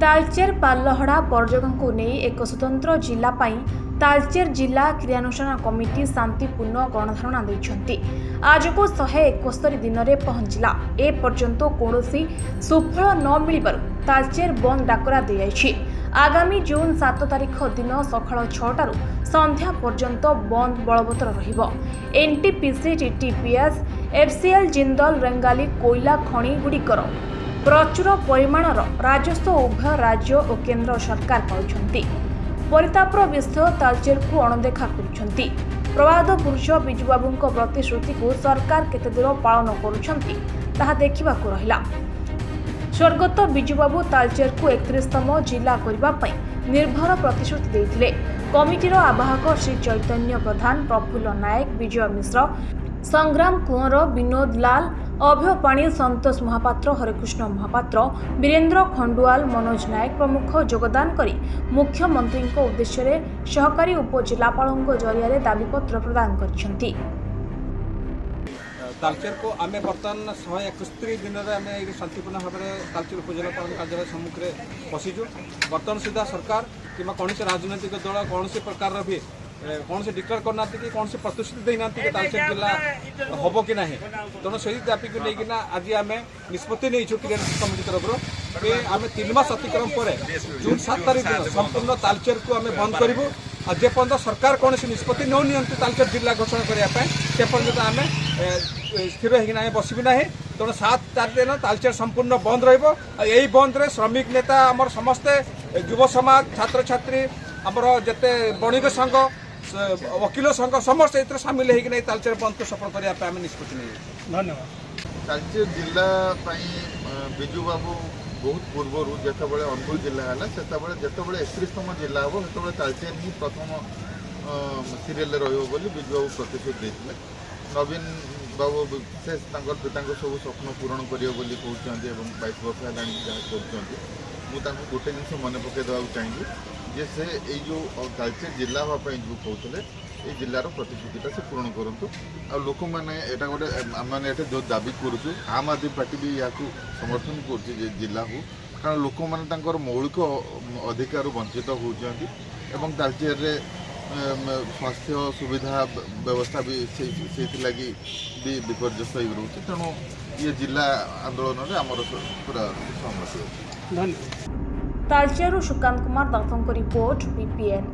ତାଳଚେର ପାଲଲହଡ଼ା ପରଜଙ୍ଗକୁ ନେଇ ଏକ ସ୍ୱତନ୍ତ୍ର ଜିଲ୍ଲା ପାଇଁ ତାଳଚେର ଜିଲ୍ଲା କ୍ରିୟାନୁଷ୍ଠାନ କମିଟି ଶାନ୍ତିପୂର୍ଣ୍ଣ ଗଣଧାରଣା ଦେଇଛନ୍ତି। ଆଜକୁ 171 ଦିନରେ ପହଞ୍ଚିଲା। ଏପର୍ଯ୍ୟନ୍ତ କୌଣସି ସୁଫଳ ନ ମିଳିବାରୁ ତାଳଚେର ବନ୍ଦ ଡାକରା ଦିଆଯାଇଛି। ଆଗାମୀ ଜୁନ୍ 7 ତାରିଖ ଦିନ ସକାଳ 6ଟାରୁ ସନ୍ଧ୍ୟା ପର୍ଯ୍ୟନ୍ତ ବନ୍ଦ ବଳବତ୍ତର ରହିବ। ଏନ୍ଟିପିସି, ଟିଟିପିଏସ୍, ଏଫ୍ସିଏଲ୍, ଜିନ୍ଦଲ, ରେଙ୍ଗାଲି କୋଇଲା ଖଣିଗୁଡ଼ିକର ପ୍ରଚୁର ପରିମାଣର ରାଜସ୍ୱ ଉଭୟ ରାଜ୍ୟ ଓ କେନ୍ଦ୍ର ସରକାର ପାଉଛନ୍ତି। ପରିତାପର ବିଷୟ, ତାଳଚେରକୁ ଅଣଦେଖା କରୁଛନ୍ତି। ପ୍ରବାଦ ପୁରୁଷ ବିଜୁବାବୁଙ୍କ ପ୍ରତିଶ୍ରୁତିକୁ ସରକାର କେତେଦୂର ପାଳନ କରୁଛନ୍ତି, ତାହା ଦେଖିବାକୁ ରହିଲା। ସ୍ୱର୍ଗତ ବିଜୁବାବୁ ତାଳଚେରକୁ 31ତମ ଜିଲ୍ଲା କରିବା ପାଇଁ ନିର୍ଭର ପ୍ରତିଶ୍ରୁତି ଦେଇଥିଲେ। କମିଟିର ଆବାହକ ଶ୍ରୀ ଚୈତନ୍ୟ ପ୍ରଧାନ, ପ୍ରଫୁଲ୍ଲ ନାୟକ, ବିଜୟ ମିଶ୍ର, ସଂଗ୍ରାମ କୁଅଁର, ବିନୋଦ ଲାଲ, ଅଭୟ ପାଣି, ସନ୍ତୋଷ ମହାପାତ୍ର, ହରେକୃଷ୍ଣ ମହାପାତ୍ର, ବୀରେନ୍ଦ୍ର ଖଣ୍ଡୁଆଲ, ମନୋଜ ନାୟକ ପ୍ରମୁଖ ଯୋଗଦାନ କରି ମୁଖ୍ୟମନ୍ତ୍ରୀଙ୍କ ଉଦ୍ଦେଶ୍ୟରେ ସହକାରୀ ଉପଜିଲ୍ଲାପାଳଙ୍କ ଜରିଆରେ ଦାବିପତ୍ର ପ୍ରଦାନ କରିଛନ୍ତି। ତାଲଚେରକୁ ଆମେ ବର୍ତ୍ତମାନ 171 ଦିନରେ ଆମେ ଏଇଠି ଶାନ୍ତିପୂର୍ଣ୍ଣ ଭାବରେ ତାଲଚେର ଉପଜିଲ୍ଲାପାଳଙ୍କ କାର୍ଯ୍ୟାଳୟ ସମ୍ମୁଖରେ ବସିଛୁ। ବର୍ତ୍ତମାନ ସୁଦ୍ଧା ସରକାର କିମ୍ବା କୌଣସି ରାଜନୈତିକ ଦଳ କୌଣସି ପ୍ରକାରର ବି କୌଣସି ଡିକ୍ଲେୟାର କରିନାହାନ୍ତି କି କୌଣସି ପ୍ରତିଶ୍ରୁତି ଦେଇନାହାନ୍ତି କି ତାଲଚେର ଜିଲ୍ଲା ହେବ କି ନାହିଁ। ତେଣୁ ସେଇ ଦାବିକୁ ନେଇକିନା ଆଜି ଆମେ ନିଷ୍ପତ୍ତି ନେଇଛୁ କ୍ରିୟାନୁଷ୍ଠାନ କମିଟି ତରଫରୁ କି ଆମେ 3 ମାସ ଅତିକ୍ରମ ପରେ ଜୁନ୍ 7 ତାରିଖ ଦିନ ସମ୍ପୂର୍ଣ୍ଣ ତାଲଚେରକୁ ଆମେ ବନ୍ଦ କରିବୁ। ଆଉ ଯେପର୍ଯ୍ୟନ୍ତ ସରକାର କୌଣସି ନିଷ୍ପତ୍ତି ନ ନିଅନ୍ତି ତାଲଚେର ଜିଲ୍ଲା ଘୋଷଣା କରିବା ପାଇଁ, ସେ ପର୍ଯ୍ୟନ୍ତ ଆମେ ସ୍ଥିର ହେଇକିନା ଆମେ ବସିବି ନାହିଁ। ତେଣୁ 7 ତାରିଖ ଦିନ ତାଲଚେର ସମ୍ପୂର୍ଣ୍ଣ ବନ୍ଦ ରହିବ। ଆଉ ଏଇ ବନ୍ଦରେ ଶ୍ରମିକ ନେତା, ଆମର ସମସ୍ତେ ଯୁବ ସମାଜ, ଛାତ୍ରଛାତ୍ରୀ, ଆମର ଯେତେ ବଣିକ ସଂଘ, ଓକିଲ ସଂଘ, ସମସ୍ତେ ଏଥିରେ ସାମିଲ ହେଇକିନା ଏଇ ତାଲଚେର ବନ୍ଦକୁ ସଫଳ କରିବା ପାଇଁ ଆମେ ନିଷ୍ପତ୍ତି ନେଇଛୁ। ଧନ୍ୟବାଦ। ତାଳଚେର ଜିଲ୍ଲା ପାଇଁ ବିଜୁ ବାବୁ ବହୁତ ପୂର୍ବରୁ ଯେତେବେଳେ ଅନୁଗୁଳ ଜିଲ୍ଲା ହେଲା, ସେତେବେଳେ ଯେତେବେଳେ 31ତମ ଜିଲ୍ଲା ହେବ, ସେତେବେଳେ ତାଳଚେର ହିଁ ପ୍ରଥମ ସିରିଏଲରେ ରହିବ ବୋଲି ବିଜୁ ବାବୁ ପ୍ରତିଶ୍ରୁତି ଦେଇଥିଲେ। ନବୀନ ବାବୁ ସେ ତାଙ୍କର ପିତାଙ୍କ ସବୁ ସ୍ୱପ୍ନ ପୂରଣ କରିବେ ବୋଲି କହୁଛନ୍ତି ଏବଂ 22 ବର୍ଷ ହେଲାଣି ଯାହା କରୁଛନ୍ତି। ମୁଁ ତାଙ୍କୁ ଗୋଟେ ଜିନିଷ ମନେ ପକାଇ ଦେବାକୁ ଚାହିଁବି ଯେ ସେ ଏଇ ଯେଉଁ ତାଳଚେର ଜିଲ୍ଲା ହେବା ପାଇଁ ଯେଉଁ କହୁଥିଲେ, ଏଇ ଜିଲ୍ଲାର ପ୍ରତିଶ୍ରୁତିଟା ସେ ପୂରଣ କରନ୍ତୁ। ଆଉ ଲୋକମାନେ ଏଇଟା ଗୋଟେ ଆମେମାନେ ଏଠି ଯେଉଁ ଦାବି କରୁଛୁ, ଆମ୍ ଆଦମୀ ପାର୍ଟି ବି ଏହାକୁ ସମର୍ଥନ କରୁଛି ଯେ ଜିଲ୍ଲା ହଉ, କାରଣ ଲୋକମାନେ ତାଙ୍କର ମୌଳିକ ଅଧିକାରରୁ ବଞ୍ଚିତ ହେଉଛନ୍ତି ଏବଂ ତାଳଚେରରେ ସ୍ୱାସ୍ଥ୍ୟ ସୁବିଧା ବ୍ୟବସ୍ଥା ବି ସେଇଥିଲାଗି ବି ବିପର୍ଯ୍ୟସ୍ତ ହେଇକି ରହୁଛି। ତେଣୁ ଇଏ ଜିଲ୍ଲା ଆନ୍ଦୋଳନରେ ଆମର ପୁରା ସହମତି ଅଛି। ଧନ୍ୟବାଦ। ତାଳଚେରରୁ ସୁକାନ୍ତ କୁମାର ଦାସଙ୍କ ରିପୋର୍ଟ, ବିପିଏନ୍।